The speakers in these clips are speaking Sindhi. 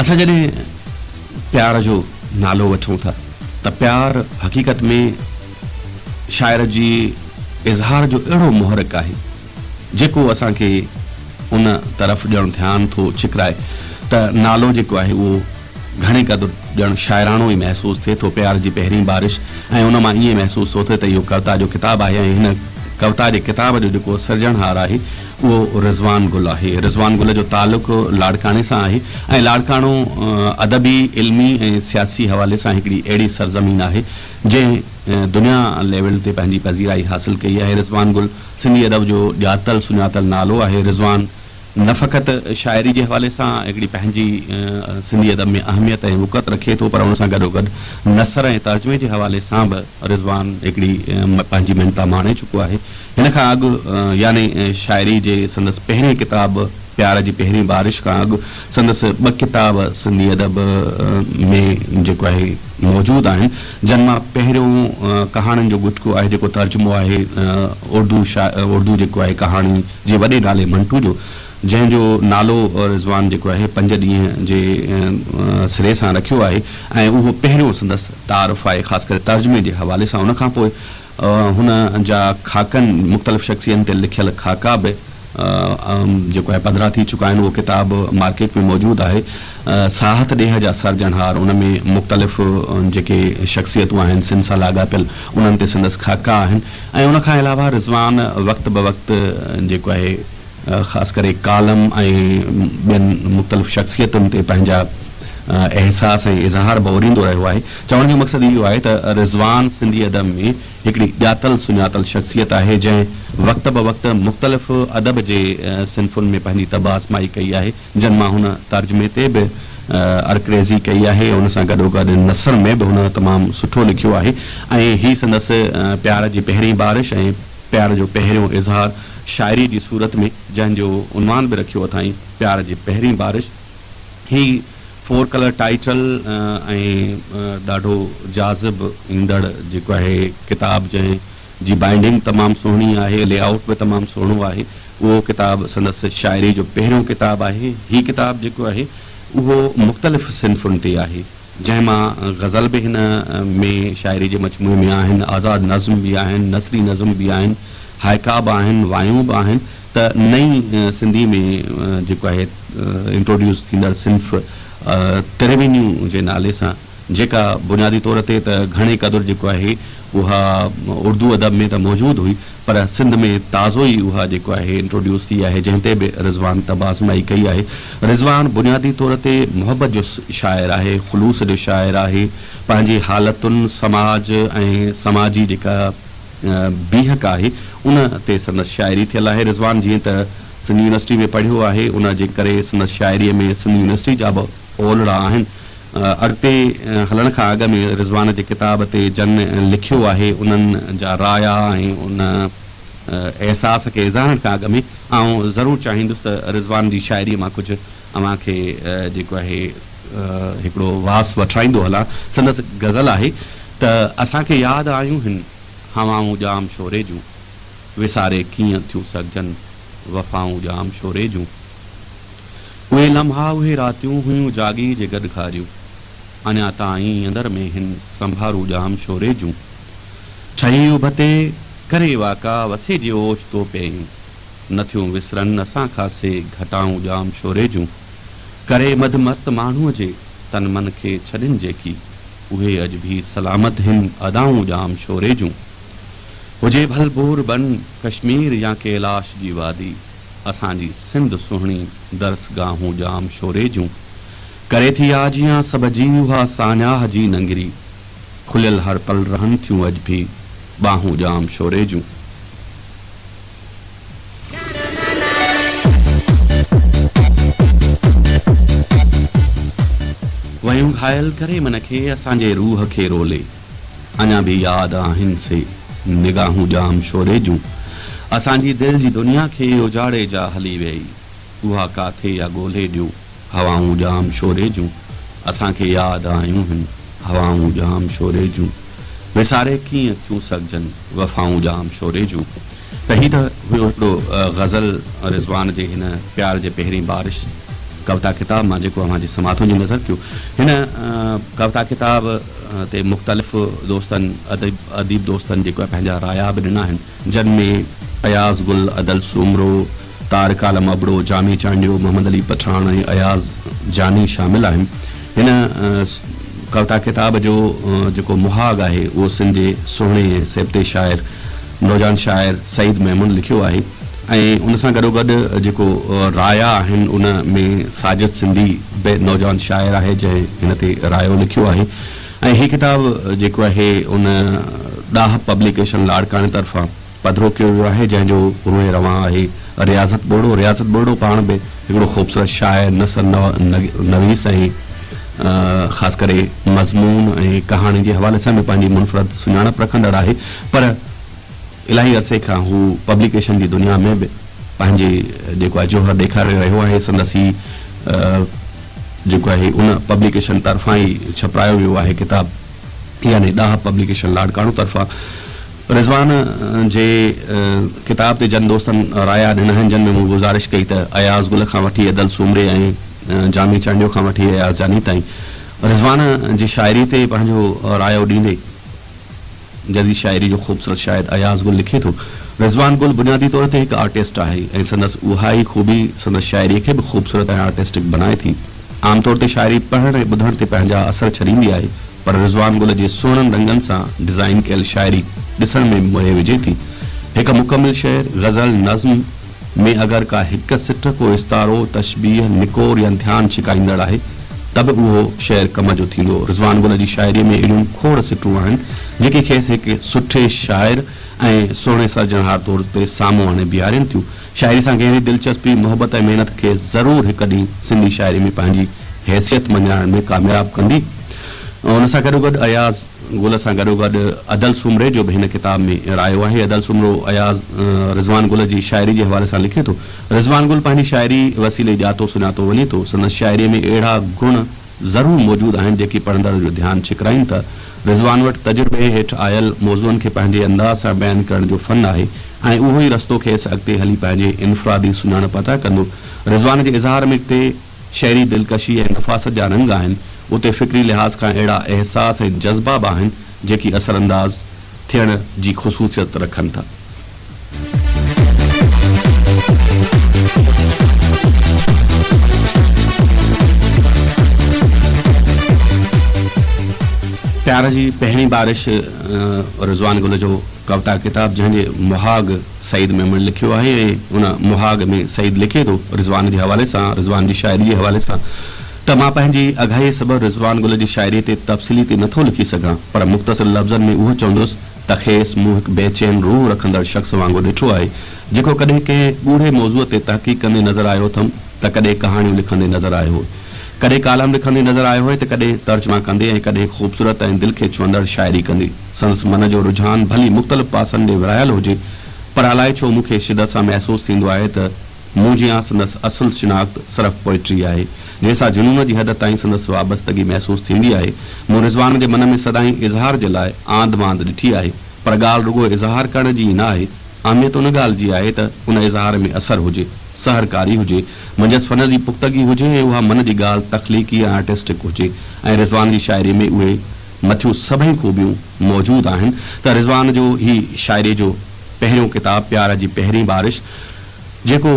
اسان جڏهن پيار جو نالو وٺون ٿا ته پيار حقيقت ۾ شاعر جي اظهار جو اهڙو محرڪ آهي جيڪو اسان کي ان طرف ڄڻ ڌيان ٿو ڇڪرائي ته نالو جيڪو آهي اهو گهڻي قدر ڄڻ شاعراڻو ئي محسوس ٿئي ٿو. پيار جي پهرين بارش ۽ ان مان ائين محسوس ٿو ٿئي ته اهو ڪوتا جو ڪتاب آهي ۽ هن ڪوتا جي ڪتاب جو جيڪو سرجڻهار آهي اهو رضوان گل آهي. رضوان گل جو تعلق لاڙڪاڻي سان آهي ۽ لاڙڪاڻو ادبي، علمي ۽ سياسي حوالي سان هڪڙي اهڙي سرزمين آهي جنهن دنيا ليول تي پنهنجي پذيرائي حاصل ڪئي آهي. رضوان گل سنڌي ادب جو ڄاتل سڃاتل نالو آهي. رضوان نه فقط شاعري جي حوالي سان هڪڙي پنهنجي سنڌي ادب ۾ اهميت ۽ وقعت رکي ٿو پر ان سان گڏوگڏ نثر ۽ ترجمي جي حوالي سان به رضوان هڪڙي پنهنجي مڃتا ماڻي چڪو آهي. هن کان اڳ يعني شاعري جي سندس پهرين ڪتاب پيار جي پهرين بارش کان اڳ سندس ٻه ڪتاب سنڌي ادب ۾ جيڪو آهي موجود آهن جن مان پهريون ڪهاڻين جو ڳٽڪو آهي جيڪو ترجمو آهي اردو اردو جيڪو آهي ڪهاڻي جي وڏي نالي منٽو جو جنهن جو نالو رضوان جيڪو آهي پنج ڏينهن جي سري سان رکيو آهي ۽ اهو پهريون سندس تعارف آهي خاص ڪري ترجمي جي حوالي سان ان کان پوء هن جا خاڪن مختلف شخصين تي لکيل خاڪا به جيڪو آهي پڌرا ٿي چڪا آهن اهو ڪتاب مارڪيٽ ۾ موجود آهي ساهت ڏيهه جا سرجڻهار ان ۾ مختلف جيڪي شخصيتون آهن سنڌ سان لاڳاپيل انهن تي سندس خاڪا آهن ۽ ان کان علاوه رضوان وقت بوقت جيڪو آهي خاص ڪري ڪالم ۽ ٻين مختلف شخصيتن تي پنهنجا احساس ۽ اظهار به اوريندو رهيو آهي. چوڻ جو مقصد اهو آهي ته رضوان سنڌي ادب ۾ هڪڙي ڄاتل سڃاتل شخصيت آهي جنهن وقت بوقت مختلف ادب جي صنفن ۾ پنهنجي طبع آزمائي ڪئي آهي جن مان هن ترجمي تي به عرقريزي ڪئي آهي ان سان گڏوگڏ نثر ۾ به هن تمام سٺو لکيو آهي ۽ هي سندس پيار جي پهرين بارش ۽ پيار جو پهريون اظهار شاعري جي صورت ۾ جنهن جو عنوان به رکيو اٿائين پيار جي پهرين بارش هي فور ڪلر ٽائيٽل ۽ ڏاڍو جاذب ايندڙ جيڪو آهي ڪتاب جنهن جي بائنڊنگ تمام سهڻي آهي لي آئوٽ به تمام سهڻو آهي اهو ڪتاب سندس شاعري جو پهريون ڪتاب آهي هي ڪتاب جيڪو آهي اهو مختلف صنفن تي آهي جنهن مان غزل به هن ۾ شاعري جي مجموعي ۾ آهن، آزاد نظم به آهن، نثري نظم به آهن، هائيڪا به آهن، وايون به آهن ته نئين سنڌي ۾ جيڪو آهي انٽروڊيوس ٿيندڙ صنف تروينيون جي نالي سان جيڪا بنيادي طور تي ته گهڻي قدر جيڪو آهي اها اردو ادب ۾ ته موجود هئي پر سنڌ ۾ تازو ئي اها جيڪو آهي انٽروڊيوس ٿي آهي جنهن تي به رضوان طبع آزمائي ڪئي آهي. رضوان بنيادي طور تي محبت جو شاعر آهي، خلوص جو شاعر آهي، پنهنجي حالتن، سماج ۽ سماجي جيڪا بيهڪ آهي ان تي سندس شاعري ٿيل آهي. رضوان جيئن ته سنڌ يونيورسٽي ۾ پڙهيو آهي ان جي ڪري سندس شاعري ۾ سنڌ يونيورسٽي جا به اولڙا آهن. اڳتي هلڻ کان اڳ ۾ رضوان جي ڪتاب تي جن لکيو آهي انهن جا رايا ۽ ان احساس کي اظهارڻ کان اڳ ۾ آئون ضرور چاهيندس ته رضوان جي شاعريء مان ڪجهه اوهان کي جيڪو آهي هڪڙو واس وٺرائيندو هلان. سندس غزل آهي ته اسان کي ياد آيون هن هوائون ڄام شوري جون، وساري ڪيئن ٿيون سگهجن وفائون ڄام شوري جون. اهي لمحا اهي راتيون هيون جاڳي جي گڏ گهاريون اڃا تائين اندر ۾ هن سنڀارون ڄام شوري جون ٺهي اڀ تي ڪري واڪا وسي جي اوچتو پيون نه ٿيون وسرن اسان کان سي گهٽائون ڄام شوري جون ڪري مڌ مست ماڻهوء جي تن من کي ڇڏين جيڪي اهي اڄ ڀي سلامت هن ادائون ڄام شوري جون هجي ڀل بور بن ڪشمير يا ڪيلاش جي وادي. اسان جي سنڌ سهڻي درسگاهون ڄام شوري جون ڪري ٿي آجيان سڀ جي اها ساڃاهه جي ننگري کليل هر پل رهن ٿيون اڄ ڀي ٻانهون ڄام شوري جون. ويون گهايل ڪري من کي اسان جي روح کي رولي. اڃا به ياد آهن سي نگاهون ڄام شوري جون اسان جي دل جي دنيا کي اجاڙي جا هلي ويئي اها ڪاٿي يا ڳولهي ڏيو هوائون ڄام شوري جون اسان کي ياد آيون هن هوائون ڄام شوري جون وساري ڪيئن ٿيون سگهجن وفائون ڄام شوري جون ته هي ته هيو هڪڙو غزل رضوان جي هن پيار جي پهرين بارش. ڪوتا ڪتاب مان جيڪو اوهان جي سماعتن جي نظر ڪيو. هن ڪوتا ڪتاب تي مختلف دوستن اديب دوستن جيڪو آهي پنهنجا رايا به ڏنا آهن، جن ۾ اياز گل، ادل سومرو، طارق عالم ابڙو، جامي چانڊيو، محمد علي پٺاڻ ۽ اياز جاني شامل آهن. هن ڪوتا ڪتاب جو جيڪو مهاڳ آهي اهو سنڌ جي سهڻي ۽ سيبتي شاعر نوجوان شاعر سعيد ميمڻ لکيو آهي ۽ ان سان گڏوگڏ جيڪو رايا آهن ان ۾ ساجد سنڌي به نوجوان شاعر آهي جنهن هن تي رايو لکيو آهي ۽ هي ڪتاب جيڪو آهي ان ڏاهپ پبليڪيشن لاڙڪاڻي طرفان پڌرو ڪيو ويو آهي جنهن جو روح روان آهي رياضت ٻرڙو. رياضت ٻرڙو پاڻ به هڪڙو خوبصورت شاعر، نثر نويس ۽ خاص ڪري مضمون ۽ ڪهاڻي جي حوالي سان به پنهنجي منفرد سڃاڻپ رکندڙ آهي پر الاهي عرصي کان هو پبليڪيشن جي دنيا ۾ به پنهنجي جيڪو آهي جوهر ڏيکاري رهيو آهي سندس هي جيڪو آهي ان پبليڪيشن طرفان ئي ڇپرايو ويو آهي ڪتاب يعني ڏاهپ پبليڪيشن لاڙڪاڻو طرفان رضوان جي ڪتاب تي جن دوستن رايا ڏنا آهن جن ۾ مون گذارش ڪئي ته اياز گل کان وٺي ادل سومري ۽ جامي چانڊيو کان وٺي اياز جاني تائين رضوان جي شاعري تي پنهنجو رايو ڏيندي جديد شاعري جو خوبصورت شاعر اياز گل لکي ٿو، رضوان گل بنيادي طور تي هڪ آرٽسٽ آهي ۽ سندس اها ئي خوبي سندس شاعري کي به خوبصورت ۽ آرٽسٽڪ بنائي ٿي. عام طور تي شاعري پڙهڻ ۽ ٻڌڻ تي پنهنجا اثر ڇڏيندي آهي پر رضوان گل جي سهڻن رنگن سان ڊزائين ڪيل شاعري ڏسڻ ۾ به موهي وجهي ٿي. هڪ مڪمل شعر، غزل، نظم، ۾ اگر ڪا هڪ سٽ، ڪو استعارو، تشبيهه، نڪور يا ڌيان ڇڪائيندڙ آهي ته به اهو شعر ڪم جو ٿيندو. رضوان گل جي شاعريء ۾ اهڙيون کوڙ سٽون آهن، جيڪي کيس هڪ سٺي شاعر ۽ سهڻي سرجڻهار طور تي سامهون آڻي بيهارين ٿيون. شاعري سان گهري دلچسپي، محبت ۽ محنت کيس ضرور هڪ ڏينهن سنڌي شاعري ۾ پنهنجي حيثيت مڃرائڻ ۾ ڪامياب ڪندي. ان سان گڏوگڏ اياز گل سان گڏوگڏ ادل سومري جو به هن ڪتاب ۾ رايو آهي. ادل سومرو اياز رضوان گل جي شاعري جي حوالي سان لکي ٿو، رضوان گل پنهنجي شاعري وسيلي ڄاتو سڃاتو وڃي ٿو. سندس شاعريء ۾ اهڙا گڻ ضرور موجود آهن جيڪي پڙهندڙ جو ڌيان ڇڪرائين ٿا. رضوان وٽ تجربي هيٺ آيل موضوعن کي پنهنجي انداز سان بيان ڪرڻ جو فن آهي ۽ اهو ئي رستو کيس اڳتي هلي پنهنجي انفرادي سڃاڻپ عطا ڪندو. رضوان جي اظهار ۾ جتي شعري دلڪشي ۽ نفاست جا رنگ آهن، اتي فڪري لحاظ کان اهڙا احساس ۽ جذبا به آهن، جيڪي اثرانداز ٿيڻ جي خصوصيت رکن ٿا. پيار جي پهرين بارش رضوان گل جو ڪوتا ڪتاب جنهن جي مهاڳ سعيد ميمڻ لکيو آهي ۽ ان مهاڳ ۾ سعيد لکي ٿو رضوان جي حوالي سان رضوان جي شاعري جي حوالي سان ته مان پنهنجي اگهائي سبب رضوان گل جي شاعري تي تفصيلي تي نٿو لکي سگهان پر مختصر لفظن ۾ اهو چوندس ته کيس مون هڪ بي چين روح رکندڙ شخص وانگر ڏٺو آهي جيڪو ڪڏهن ڪنهن ڳوڙهي موضوع تي تحقيق ڪندي نظر آيو اٿم ته ڪڏهن ڪهاڻيون لکندي نظر آيو ڪڏهن ڪالم لکندي نظر آيو آهي ته ڪڏهن ترجما ڪندي ۽ ڪڏهن خوبصورت ۽ دل کي ڇهندڙ شاعري ڪندي. سندس من جو رجحان ڀلي مختلف پاسن ڏي ورهايل هجي پر الائي ڇو مون کي شدت سان محسوس ٿيندو آهي ته مون جيان سندس اصل شناخت صرف پوئٽري آهي جنهن سان جنون جي حد تائين سندس وابستگي محسوس ٿيندي آهي. مون رضوان جي من ۾ سدائين اظهار جي لاء آنڌ مانڌ ڏٺي آهي پر ڳالهه رڳو اظهار ڪرڻ جي ئي نه آهي اهميت ان ڳالهه جي آهي ته ان اظهار ۾ اثر هجي، سحرڪاري هجي، منجهس فن جي پختگي هجي ۽ اها من جي ڳالهه تخليقي ۽ آرٽسٽڪ هجي ۽ رضوان جي شاعري ۾ اهي مٿيون سڀئي خوبيون موجود آهن ته رضوان جو هي شاعري جو پهريون ڪتاب پيار جي پهرين بارش جيڪو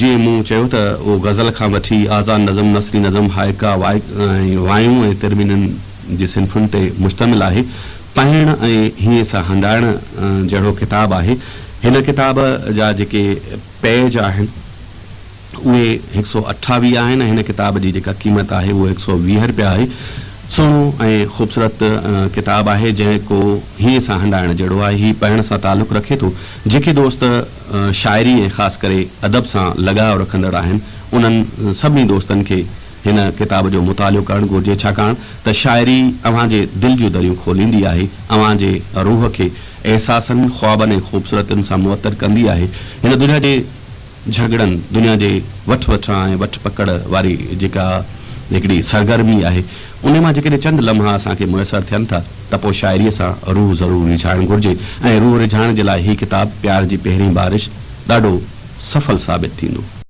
جيئن مون چيو ته اهو غزل کان وٺي آزاد نظم، نثري نظم، هائيڪا، ۽ وايون ۽ ترمينن جي صنفن تي مشتمل آهي. پهڻ ۽ هينئين سان هنڊائڻ جهڙو ڪتاب آهي. هن ڪتاب جا جيڪي پيج آهن اهي هڪ سؤ اٺاويهه آهن ۽ هن ڪتاب جي جيڪا قيمت آهي اهو هڪ سؤ ويهه رپيا آهي. سهڻو ۽ خوبصورت ڪتاب آهي جنهن ڪو هينئين سان هنڊائڻ جهڙو آهي. هي پهڻ سان تعلق رکي ٿو. جيڪي دوست شاعري ۽ خاص ڪري ادب سان لڳاء رکندڙ آهن انهن سڀني دوستن کي هن ڪتاب جو مطالعو ڪرڻ گهرجي ڇاڪاڻ ته شاعري اوهان جي دل جون دريون کوليندي آهي، اوهان جي روح کي احساسن، خوابن ۽ خوبصورتين سان معطر ڪندي آهي. هن دنيا جي جهڳڙن، دنيا جي وٺ وٺان ۽ وٺ پڪڙ واري جيڪا هڪڙي سرگرمي آهي، انهي مان جيڪڏهن چند لمحا اسان کي ميسر ٿين ٿا ته پوء شاعريء سان روح ضرور ريجهائڻ گهرجي ۽ روح ريجهائڻ جي لاء هي ڪتاب پيار جي پهرين بارش ڏاڍو سڦل ثابت ٿيندو.